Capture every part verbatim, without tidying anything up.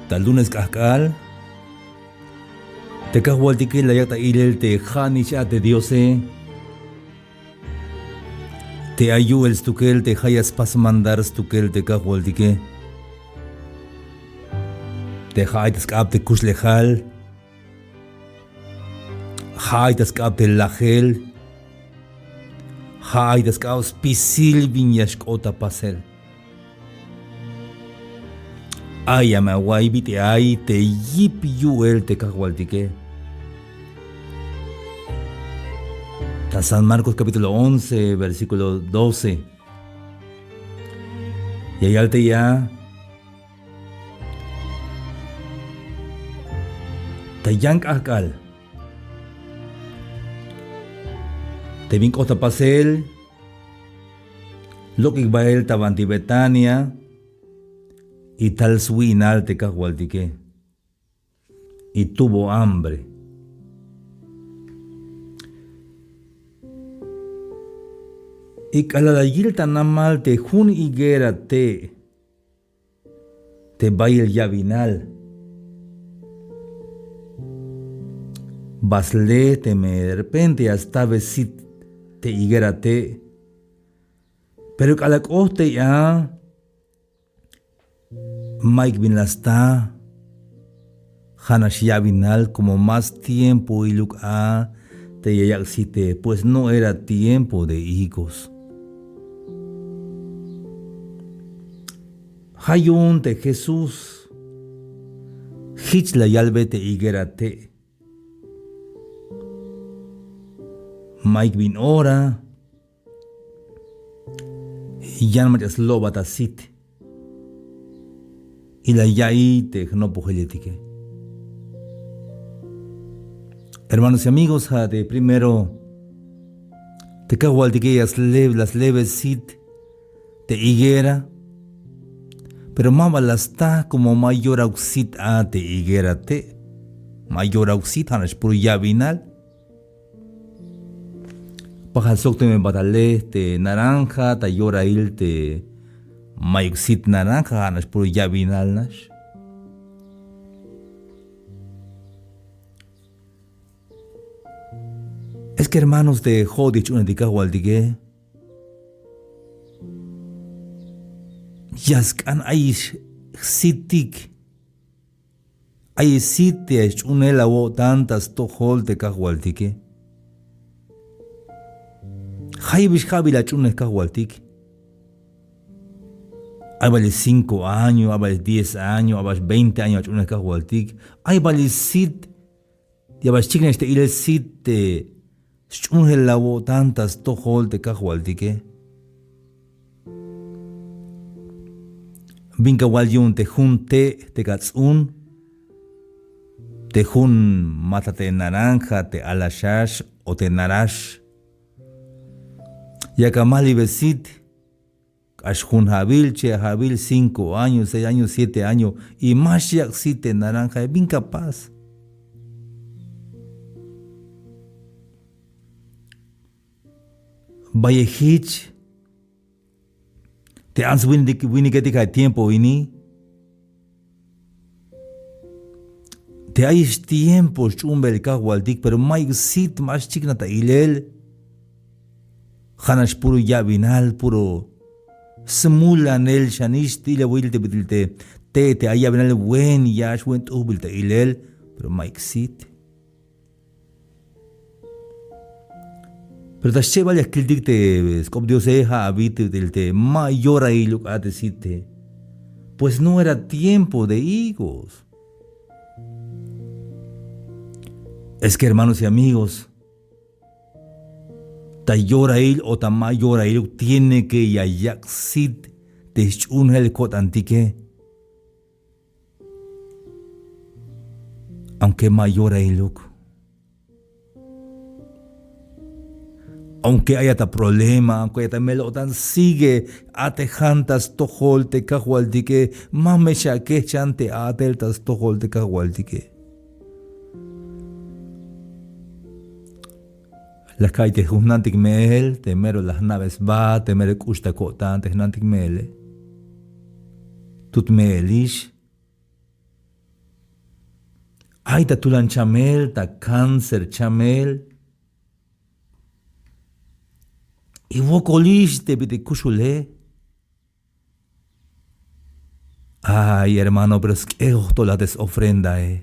ta lunes k'ajk'al, te kajwaltike la yak' ta ilel te ja'nix a te Diose, te ay yu'el stukel, te ja' ya spas mandar stukel te kajwaltike, te ja' ay ta sk'ab te kuxlejal, ja' ay ta sk'ab te lajel, ja' ay ta sk'ab spisil bin ya xk'ot ta pasel. Ay ya me awa'iy bit'il ay te yip yu'el te kajwaltike. Ta San Marcos capítulo once, versículo doce. Ya yal te ya, ta yan k'ajk'al, te bin k'ot ta pasel, lok'ik bael ta banti Betania, y tal swi'nal te kajwaltike, y tuvo hambre. Y k'alal la yil ta namal te jun higuera te', te bayel yabinal, ba sle teme de repente ya stabe sit te higuera te'. Pero k'alal k'ot tey a, ma'yuk bin la sta, ja' nax yabinal, como más tiempoiluk a te ya yak' site, pues no era tiempo de higos. Ja' yu'un te Jesús jich la yalbe te higuera te'. Ma'yuk bin ora yan mach'a slobat ta sit. Y la ya'iy te jnopojeletike. Hermanos y amigos, ja' te primero, te kajwaltike ya sle-, la slebe sit te higuera, pero ma ba la sta, como ma yorauk sit a te higuera te'. Ma yorauk sit, ja' nax puro yabinal. Pajal sok teme ba ta le te naranja, ta yorail te ma'yuk sit naranja, ja' nax puro yabinal nax. Es que hermanos, te jo'otik jch'uunejtik kajwaltike, ya sk'an ayix sitik. Ay sit te ya xch'uunel awo'tan ta stojol te kajwaltike. Jayeb ix ja'bil ach'uunej kajwaltik. Ay bal ix cinco año, ay bal ix diez año, ay bal ix veinte año ach'uunej kajwaltik. Ay bal ix sit, ya bal xchiknax te ilel sit te sch'uunjel awo'tan ta stojol te kajwaltike. Bin ka wal yu'un te jun te', te ka ts'uun, te jun ma ta te naranja, te alaxax o te narax. Ya ka malibe sit, k'ax jun ja'bil, che' ja'bil, cinco año, seis año, siete año, y ma xyak' sit te naranja, bin ka pas. Bayel jich te ants winik, winiketik a tiempo ini. Te ayix tiempo sch'uunbel kajwaltik, pero ma'yuk sit ma xchiknaj ta ilel. Ja'nax puro yabinal, puro smulanel xanix, te ilawil te bit'il te, te, te ay yabinal wen yax, wen t'ujbil ta ilel, pero ma'yuk sit. Pero ta xchebal ya kiltik te sk'op Diose, ja' abi te, te, te ma yorailuk a te site. Pues no era tiempo de higos. Es que, hermanos y amigos, ta yorail o ta ma yorailuk tiene que ya yak' sit te sch'uunjel ko'tantike. Aunque ma yorailuk, aunque ayat ta problema, aunque ayat ta mel-o'tan, sigue a'tejan ta stojol te kajwaltike. Ma me xakejchan te a'tel ta stojol te kajwaltike. La ka'iy te jun jnantik me'el, te mero la jna'be sba, te mero k'ux ta ko'tan te jnantik me'ele. Tut me'elix. Ay ta tulan chamel, ta cáncer chamel. Y wokolix te bit'il kuxule. Ay hermano, pero sk'ejoj to la te s-ofrendae.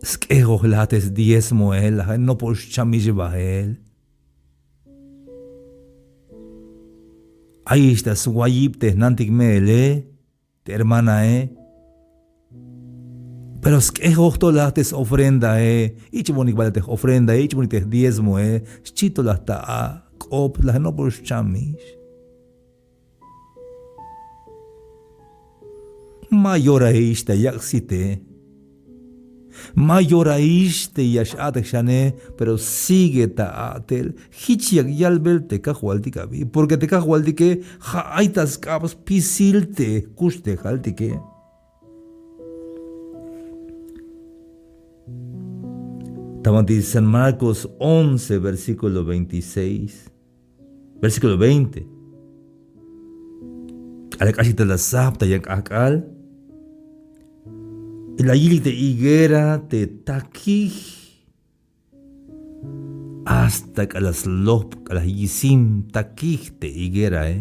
Sk'ejoj la te sdiezmoe, la nopol xchamix bael. Ayix ta swayib te jnantik meele, te hermanae. Pero sk'ejoj to la te s-ofrendae, ich'bonik bal te j-ofrendae, ich'bonik te jdiezmoe, xchi to la ta a k'op, la nopol xchamix. Ma yoraix ta yak' site. Ma yoraix te ya x-a'tej xane, pero sigue ta a'tel. Jich yak yalbel te kajwaltik abi, porque te kajwaltike ja' ay ta sk'ab spisil te jkuxlejaltike. Ta banti San Marcos once, versículo veintiséis. Versículo veinte. K'alal k'axtik ta la sab ta yan k'ajk'al, la yilik te higuera te takij, hasta k'alal slojb, k'alal yisim takij te higuerae.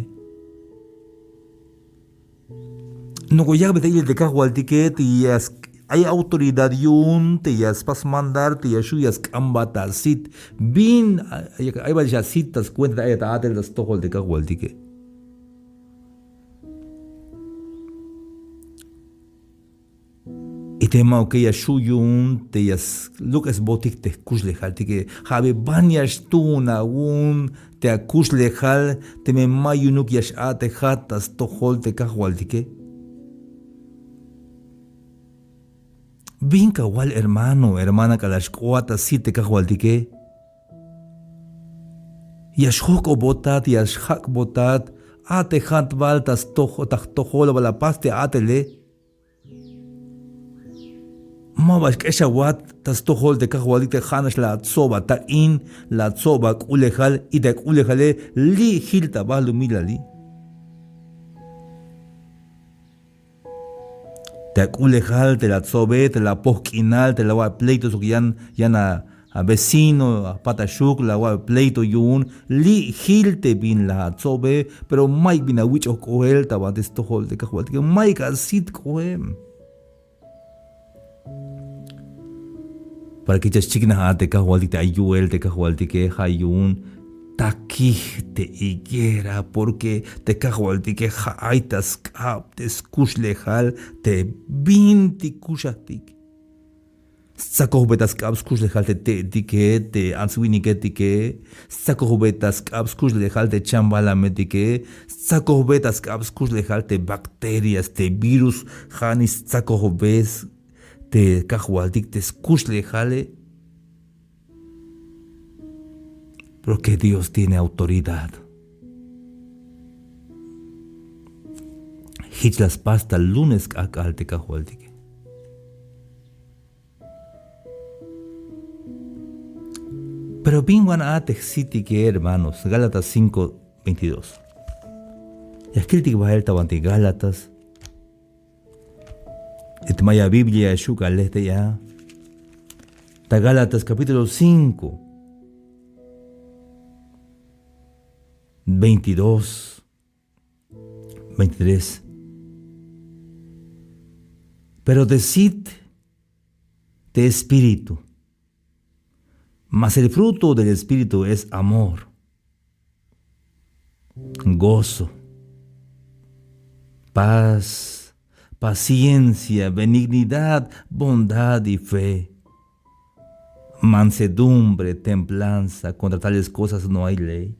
Nok'o yak'be ta ilel te kajwaltike, te ya sk-, ay autoridad yu'un te ya spas mandar, te ya xju' ya sk'ambat ta sit. Bin ay, ay bal ya sit ta scuenta te ay ta a'tel ta stojol te kajwaltike. Y te ma'uke ya xju' yu'un te ya sluk'esbotik te jkuxlejaltike. Ja'be ban ya xtuun awu'un te akuxlejal teme ma yu'unuk ya x-a'tejat ta stojol te kajwaltike. Bin kawal hermano, hermana, k'alal xk'oat ta sit te kajwaltike. Ya xjojk'obotat, ya xjak'botat, a'tejat bal ta stoj-, ta jtojol bal apas te a'tele. Ma ba xk'exawat ta stojol te kajwaltik te ja'nax la atsob atak'in, la atsob ak'ulejal, y te ak'ulejale li' jil ta balumilali. Te ak'ulejal te la atsobe, te la apoj k'inal, te la awa'be pleito sok yan, yan a, a vecino, a pataxuk, la awa'be pleito yu'un, li' jil te bin la atsobe, pero mayuk bin awich'oj k'oel ta banti stojol te kajwaltike, mayuk asit k'oem. Para que ya xchiknaj a te kajwaltik te ay yu'el te kajwaltike, ja' yu'un takij te higuera, porque te kajwaltike ja' ay ta sk'ab te skuxlejal te bintik kuxajtik. Stsakojbe ta sk'ab skuxlejal te te'etike, te ants winiketike, stsakojbe ta sk'ab skuxlejal te chambalametike, stsakojbe ta sk'ab skuxlejal te bacterias, te virus, ja' nix stsakojbe te kajwaltik te skuxlejale. Porque Dios tiene autoridad. Jich la spas ta lunes k'ajk'al te kajwaltike. Pero bin wan a te jsitike, hermanos, Gálatas cinco veintidós. Ya kiltik bael ta banti Gálatas. Te maya Biblia xu' k'alal te ya. Ta Gálatas capítulo cinco, veintidós, veintitrés. Pero decid te espíritu. Mas el fruto del espíritu es amor, gozo, paz, paciencia, benignidad, bondad y fe. Mansedumbre, templanza, contra tales cosas no hay ley.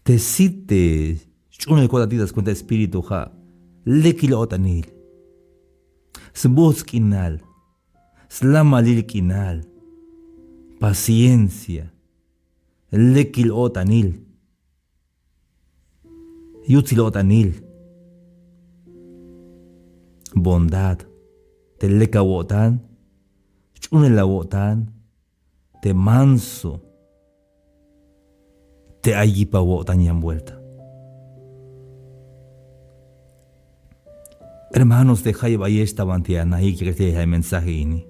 Te sit te sch'uunel ko'tantik ta skuenta espíritu ja' lekil o'tanil, sbuts' k'inal, slamalil k'inal, paciencia, lekil o'tanil, yutsil o'tanil, bondad, te lek awo'tan, sch'uunel awo'tan, te manso, te ay yip awo'tan yan vuelta. Hermanos, te jayeb ayex ta banti anaik yak'ex te mensaje ini.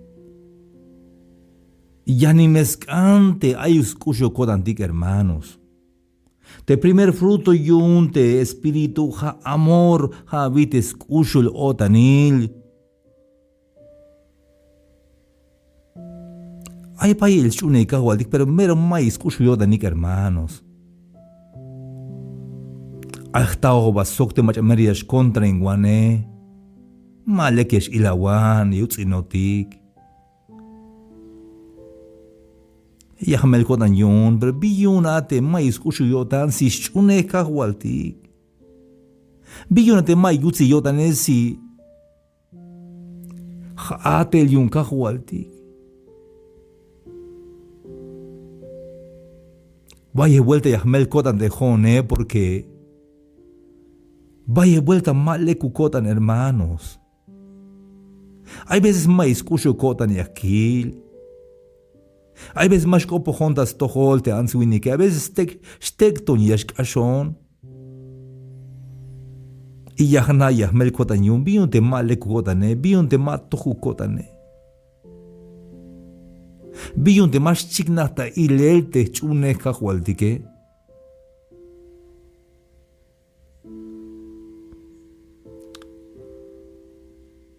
Yanin me sk'an te ayuk sk'uxul ko'tantik, hermanos. Te primer fruto yu'un te espíritu ja' amor, ja' abi te sk'uxul o'tanil. Ay payel sch'uunel kajwaltik, pero mero mayuk sk'uxul yo'tanik, hermanos. Ay jtaoj ba sok te mach'a mero ya xkontrainwanej. Ma lek ya x-ilawan, yuts'inotik. Ya jmel ko'tan yu'un, pero bi yu'un a te mayuk sk'uxul yo'tan si sch'uunej kajwaltik. Bi yu'un a te mayuk yutsil yo'tane si ja' a'tel yu'un kajwaltik. Bayel vuelta ya jmel ko'tan te jo'one, porque bayel vuelta ma lekuk ko'tan, hermanos. Hay veces mayuk sk'uxul ko'tan ya kil. Hay veces ma xk'opojon ta stojol te ants winike. Hay veces xtek, xtek'toin ya xk'axon. Y ya jna' ya jmel ko'tan yu'un, bi yu'un te ma lekuk ko'tane, bi yu'un te ma tojuk ko'tane. Bi yu'un te ma xchiknaj ta ilel te jch'uunej kajwaltike.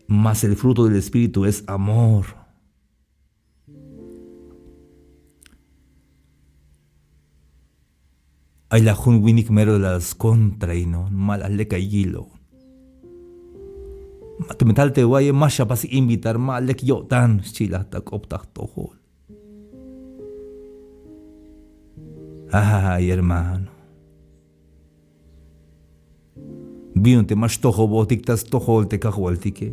Mas el fruto del Espíritu es amor. Ay la jun winik mero la skontrainon, ma la lek ya yilon. Ma teme tal te waye, ma xapas invitar, ma lek yo'tan, xchi la ta k'op ta jtojol. Ay, hermano. Bi yu'un te ma xtojobotik ta stojol te kajwaltike.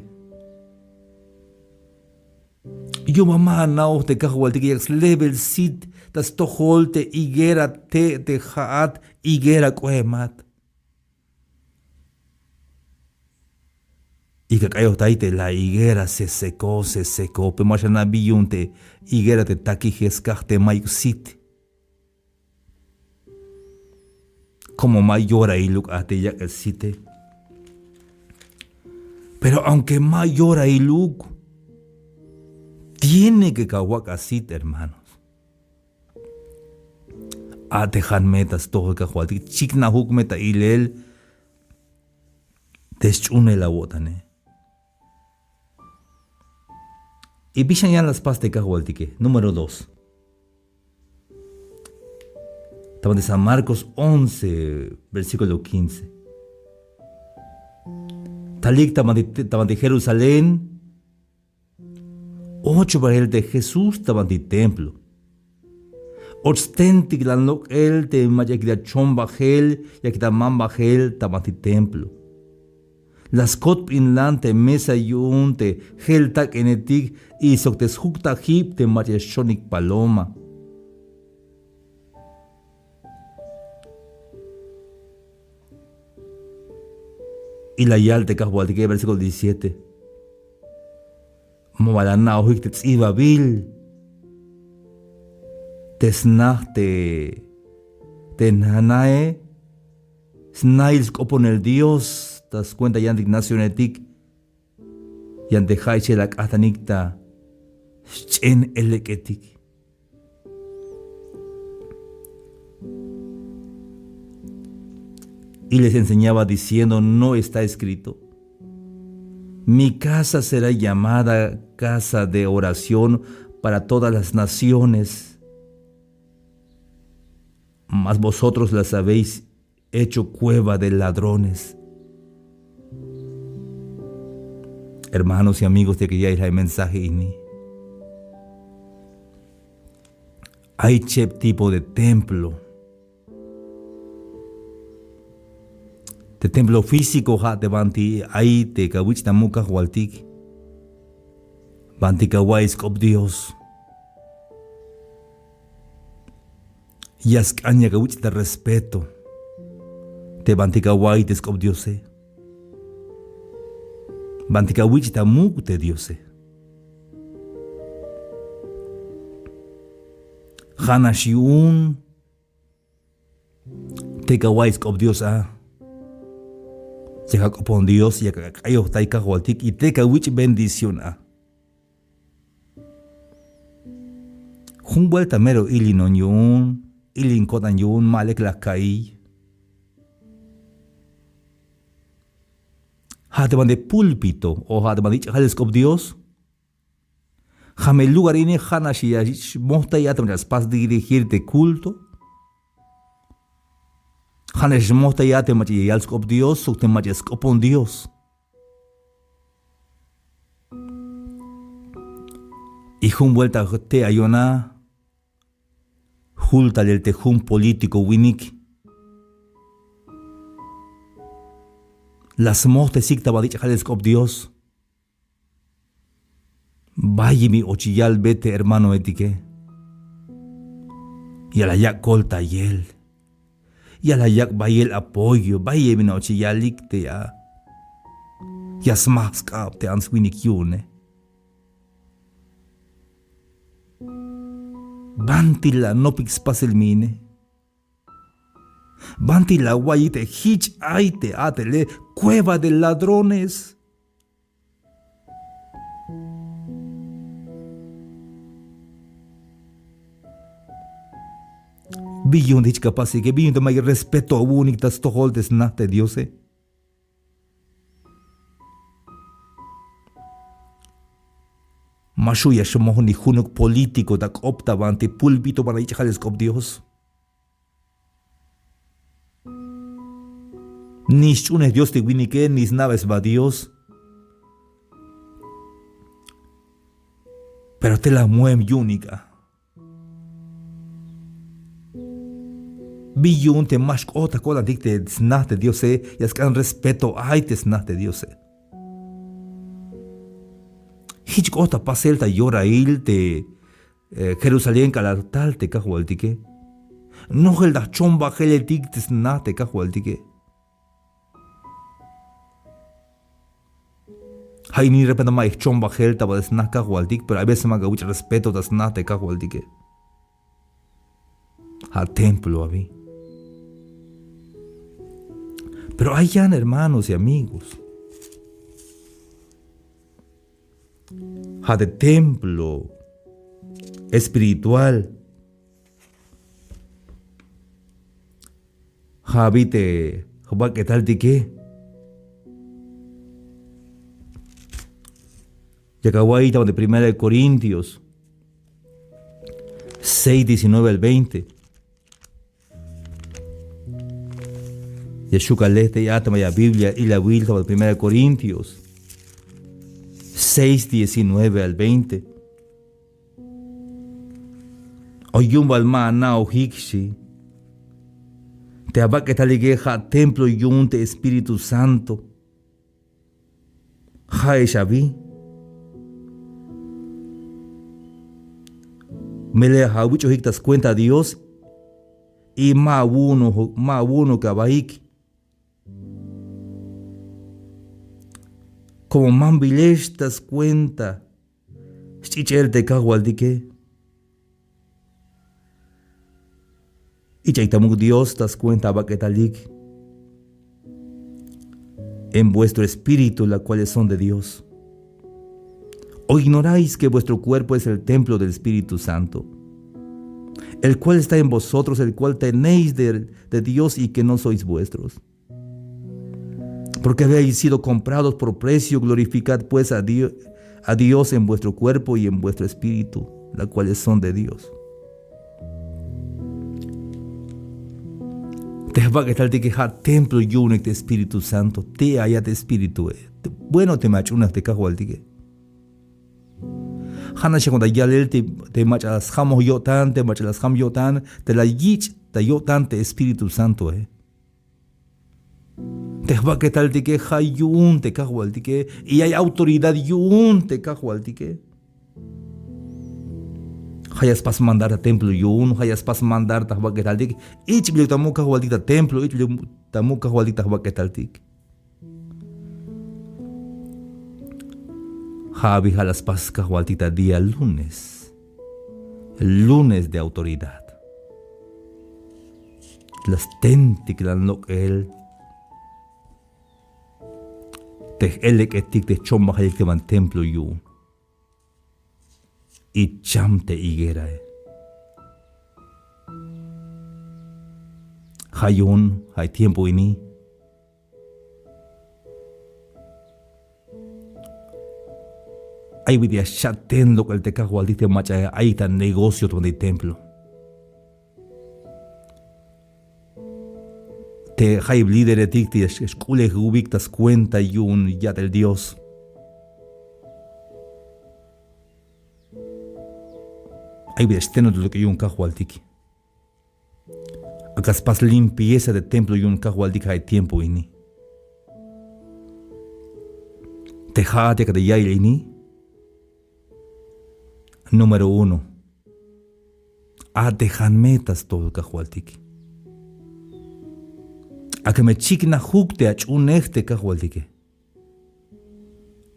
Yu'un ba ma anaoj te kajwaltike yak slebel sit ta stojol te higuera te', te ja'at higuera k'oemat. Y ka k'ayojtay te la higuera se secó, se secó, pero ma xana' bi yu'un te higuera te takije skaj te mayuk sit. Como ma yorailuk a te yak'el site. Pero aunque ma yorailuk, tiene que kawak' a sit, hermanos. A'tejan me ta stojol kajwaltik, chiknajuk me ta ilel te sch'uunel awo'tane. Y bi xan yan la spas te kajwaltike. Número dos. Ta banti San Marcos once, versículo quince. Talik ta banti, ta banti Jerusalén, och bajel te Jesús ta banti templo. Och stentiklan lok'el te mach'a ya kil ta chon bajel, ya kil ta mam bajel ta banti templo. La skotbinlan te mesa yu'un te jel tak'enetik y sok te sjuk' ta jib te mach'a ya xchonik paloma. Y la yal te kajwaltike, versículo diecisiete. Ma ba la ana'ojik te ts'ibabil te snaj te, te jna'e, snahil sk'oponel Dios ta skuenta yantik nacionetik, yan te ja' ichel ak'ajtanik ta xch'en-elek'etik. Y les enseñaba diciendo: ¿No está escrito: "Mi casa será llamada casa de oración para todas las naciones"? Mas vosotros las habéis hecho cueva de ladrones. Hermanos y amigos, te que ya el mensaje ini. Ay cheb tipo de templo. Te templo físico ja' te banti ay te kawich' ta muk' kajwaltik. Banti kawa'iy sk'op Dios. Ya sk'an ya kawich' ta respeto te banti kawa'iy te sk'op Diose. Banti kawich' ta muk' te Diose. Ja'nax yu'un te kawa'iy sk'op Dios a. Yak ak'opon Dios, yak ak'ayojtay Kajwaltik y tek awich' bendición a. Jun vuelta mero ilinon yu'un, ilin ko'tan yu'un, ma lek la ka'iy. Ja' te banti púlpito o ja' te banti ich'ajal sk'op Dios, ja' me lugar ini ja'nax ya xmojtay a te mach'a spas dirigir te culto. Ja'nax xmojtay a te mach'a ya yal sk'op Dios sok te mach'a sk'opon Dios. Y jun vuelta te ayon a, jul talel te jun político winik la smojtesik ta banti ich'ajal sk'op Dios. Bayel bin och yalbe te hermanoetike. Ya la yak' koltayel. Ya la yak' bayel apoyo, bayel bin och yalik te ya, ya smaj sk'ab te ants winik yu'une. Banti la anopik spasel mi ine. Banti la awa'iyik te jich ay te a'tele, cueva de ladrones. Bin yu'un te jich ka pasike, bin yu'un te ma'yuk respeto awu'unik ta stojol te sna te Diose. Ma xju' ya xmoj ni junuk político ta k'op ta banti púlpito, banti ich'ajal sk'op Dios. Ni sch'uhunej Dios te winike, ni sna'be sba Dios. Pero te la muem yu'unik a. Bin yu'un te ma xk'ot ta ko'tantik te sna te Diose, ya sk'an respeto ay te sna te Diose. Jich k'ot ta pasel ta yorail te eh, Jerusalén k'alal tal te Kajwaltike. Nojel ta jchombajeletik te sna te Kajwaltike. Ja' ini repente ma jchombajel ta ba te sna Kajwaltik, pero hay veces ma kawich' respeto ta sna te Kajwaltike. Ja' templo abi. Pero ay yan hermanos y amigos. Ja' te templo espiritual. Ja' abi te jbak'etaltike. Yak awa'iy ta ba te Primera de Corintios seis, diecinueve al veinte. Ya xju' ka leetay a te mach'a Biblia ilawil ta ba te Primera Corintios seis, diecinueve al veinte. O yu'un bal ma ana'ojik xchi. Te abak'etalike ja' templo yu'un te Espíritu Santo. Ja'ex abi. Melel awich'ojik ta scuenta Dios y ma awu'uno, ma awu'unok abaik. Como mambilex ta scuenta sch'ich'el te Kajwaltike. Ich'ay ta muk' Dios ta scuenta abak'etalik en vuestro espíritu, la cuales son de Dios. ¿O ignoráis que vuestro cuerpo es el templo del Espíritu Santo, el cual está en vosotros, el cual tenéis de, de Dios y que no sois vuestros? Porque habéis sido comprados por precio, glorificad pues a Dio-, a Dios en vuestro cuerpo y en vuestro espíritu, las cuales son de Dios. Te jbak'etaltike ja' templo yu'unik te Espíritu Santo, te ayat te Espíritue. Bueno, teme ach'uunej te Kajwaltike. Ja'nax ya cuando yalel te, te mach'a la sjamoj yo'tan, te mach'a la sjam yo'tan, te la yich' ta yo'tan te Espíritu Santoe. Te jbak'etaltike ja' yu'un te Kajwaltike, y ay autoridad yu'un te Kajwaltike. Ja' ya spas mandar ta templo yu'un, ja' ya spas mandar ta jbak'etaltik. Ich'biluk ta muk' Kajwaltik ta templo, ich'biluk ta muk' Kajwaltik ta jbak'etaltik. Ja' abi ja' la spas Kajwaltik ta día lunes. Lunes de autoridad. La stentiklan lok'el. Te j-elek'etik te jchombajelik te ban templo yu'un. Icham te higuerae. Ja' yu'un ja' tiempo ini ay bit'il ya xcha'ten lok'el te kajwaltik te mach'a ay ta negocio te templo. Te jayeb líderetik te ya xk'ulejubik ta skuenta yu'un ya'tel Dios. Ay bit'il ya xtenot lok'el yu'un kajwaltik. Ak'a spas limpieza te templo yu'un kajwaltik ja' tiempo ini. Te ja'at yakat te ya'iyel ini. Número uno. A'tejan me ta stojol kajwaltik. Ak'a me chiknajuk te ach'unej te kajwaltike.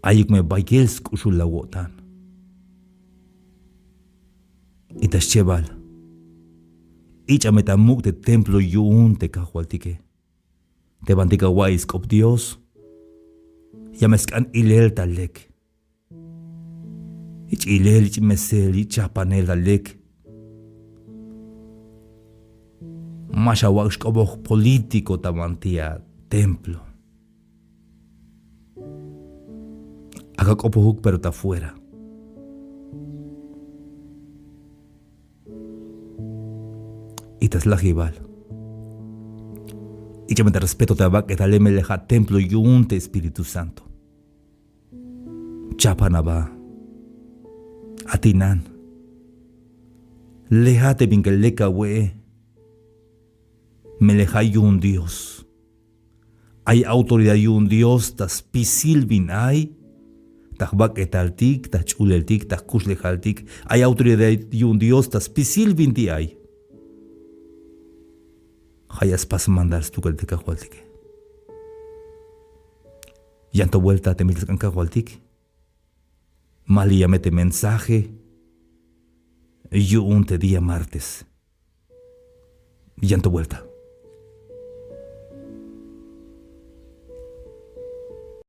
Ayuk me bayel sk'uxul la awo'tan. Y ta schebal, ich'a me ta muk' te templo yu'un te kajwaltike. Te bantik awa'iy sk'op Dios, ya me sk'an ilel ta lek. Jich ilel, jich mesel, jich chajpanel ta lek. Ma xawak' xk'opoj político ta banti a templo. Ak'a k'opojuk pero ta fuera. Y ta slajibal, ich'a me ta respeto te abak'etale, melel ja' templo yu'un te Espíritu Santo. Chajpan aba. Atinan. Leja te bin ka lek awe'e. Melel ja' yu'un Dios. Ay autoridad yu'un Dios ta spisil bin ay, ta jbak'etaltik, ta jch'uleltik, ta jkuxlejaltik. Ay autoridad yu'un Dios ta spisil binti ay. Ja' ya spas mandar stukel te kajwaltike. Yan to vuelta te mil ta sk'an kajwaltik. Maliya me te mensaje yu'un te día martes. Yan to vuelta.